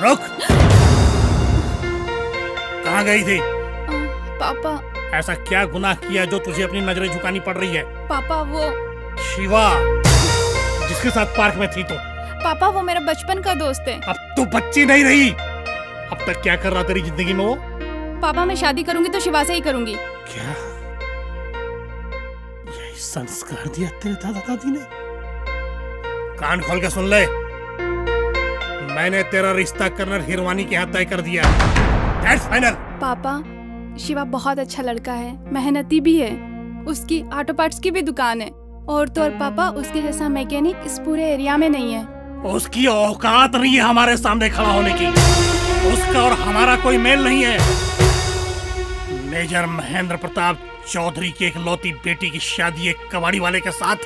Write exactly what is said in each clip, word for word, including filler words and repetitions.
रुक। कहाँ गई थी? पापा। ऐसा क्या गुनाह किया जो तुझे अपनी नजरें झुकानी पड़ रही है? पापा, वो शिवा, जिसके साथ पार्क में थी तो। पापा, वो मेरा बचपन का दोस्त है। अब तू बच्ची नहीं रही। अब तक क्या कर रहा तेरी जिंदगी में वो? पापा, मैं शादी करूंगी तो शिवा से ही करूंगी। क्या? यही संस्कार दिया तेरे दादा दादी ने? कान खोल के सुन ले, मैंने तेरा रिश्ता कर्नल हिरवानी के यहाँ तय कर दिया। That's final। पापा, शिवा बहुत अच्छा लड़का है, मेहनती भी है, उसकी ऑटो पार्ट्स की भी दुकान है, और तो और पापा, उसके जैसा मैकेनिक इस पूरे एरिया में नहीं है। उसकी औकात नहीं है हमारे सामने खड़ा होने की। उसका और हमारा कोई मेल नहीं है। मेजर महेंद्र प्रताप चौधरी की एकलौती बेटी की शादी एक कबाड़ी वाले के साथ,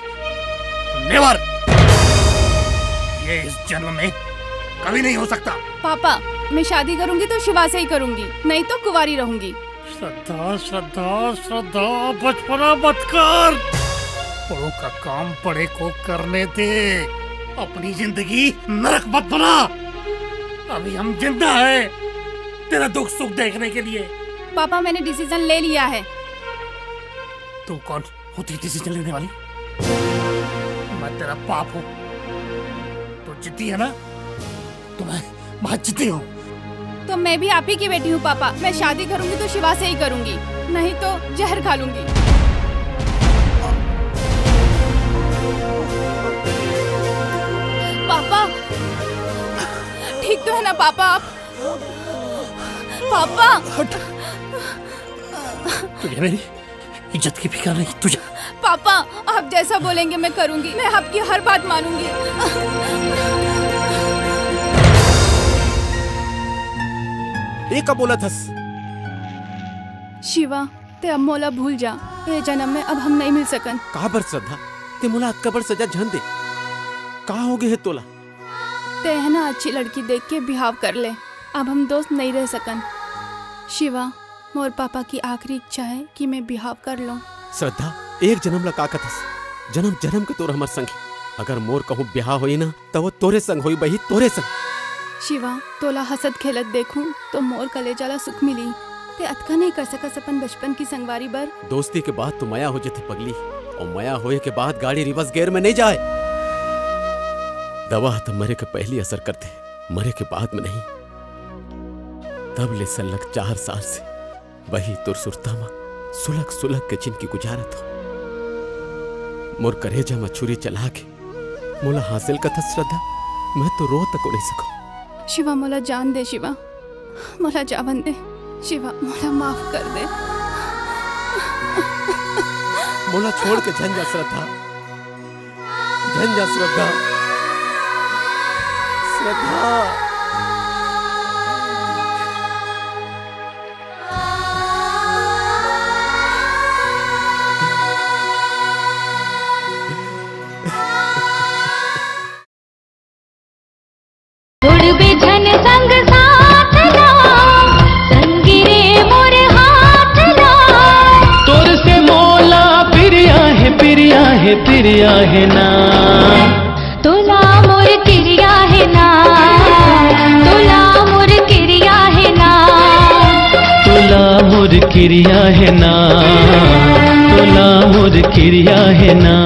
नेवर। ये इस जन्म में कभी नहीं हो सकता। पापा, मैं शादी करूंगी तो शिवा से ही करूंगी, नहीं तो कुंवारी रहूंगी। श्रद्धा, श्रद्धा, श्रद्धा, बचपना मत कर। बड़ों का काम बड़े को करने दे, अपनी जिंदगी नरक मत बना। अभी हम जिंदा हैं तेरा दुख सुख देखने के लिए। पापा, मैंने डिसीजन ले लिया है। तू कौन होती डिसीजन लेने वाली? मैं तेरा बाप हूँ। तू जिद्दी है ना, तो मैं बहुत जिद्दी हूँ। तो मैं भी आप ही की बेटी हूँ पापा। मैं शादी करूंगी तो शिवा से ही करूंगी, नहीं तो जहर खा लूंगी। पापा, ठीक तो है ना पापा आप? पापा। हट। तुझे मेरी इज्जत की फिक्र नहीं तुझे। पापा, आप जैसा बोलेंगे मैं करूंगी, मैं आपकी हर बात मानूंगी। ए का बोला थस? शिवा, ते अब मोला भूल जा। ए जन्म में अब हम नहीं मिल सकन। का बर श्रद्धा, ते मोला अतका बड़ सजा झन दे। का हो गे हे तोला? ते है ना अच्छी लड़की देख के बिहाव कर ले। अब हम दोस्त नहीं रह सकन। शिवा, मोर पापा की आखिरी इच्छा है कि मैं बिहाव कर लूं। श्रद्धा, एक जन्म ला का कथस? जन्म जन्म के तोर हमर संग हे। अगर मोर कहूं बिहाव होई ना, त वो तोरे संग होई बही, तोरे संग। शिवा, तोला हंसत खेलत देखूं तो मोर कलेजा ला सुख मिली। ते अतका नहीं कर सकस अपन बचपन की संगवारी बर। दोस्ती के बाद तो मया हो जथे पगली, और मया होए के बाद गाड़ी रिवर्स गियर में नहीं जाए। दवा तो मरे के पहली असर करथे, मरे के बाद में नहीं। तब ले सल्लक चार साल से वही तोर सुरता म सुलग सुलग के जिनगी गुजारत हो। मोर करेजा म छुरी चला के मोला हासिल कथस श्रद्धा, मैं तो रो तको नहीं सकूं। शिवा, मोला जान दे शिवा, मोला जावन दे शिवा, मोला माफ कर दे। मोला छोड़ के झन जा श्रद्धा, झन जा श्रद्धा, श्रद्धा। छोड़बे झन संग साथ ला, संगी रे मोर हाथ ला। तोर से मोला प्रिया हे, प्रिया हे, प्रिया हे ना। तोला मोर किरिया हे ना, तोला मोर किरिया हे ना। तोला मोर किरिया हे ना, तोला मोर किरिया हे ना।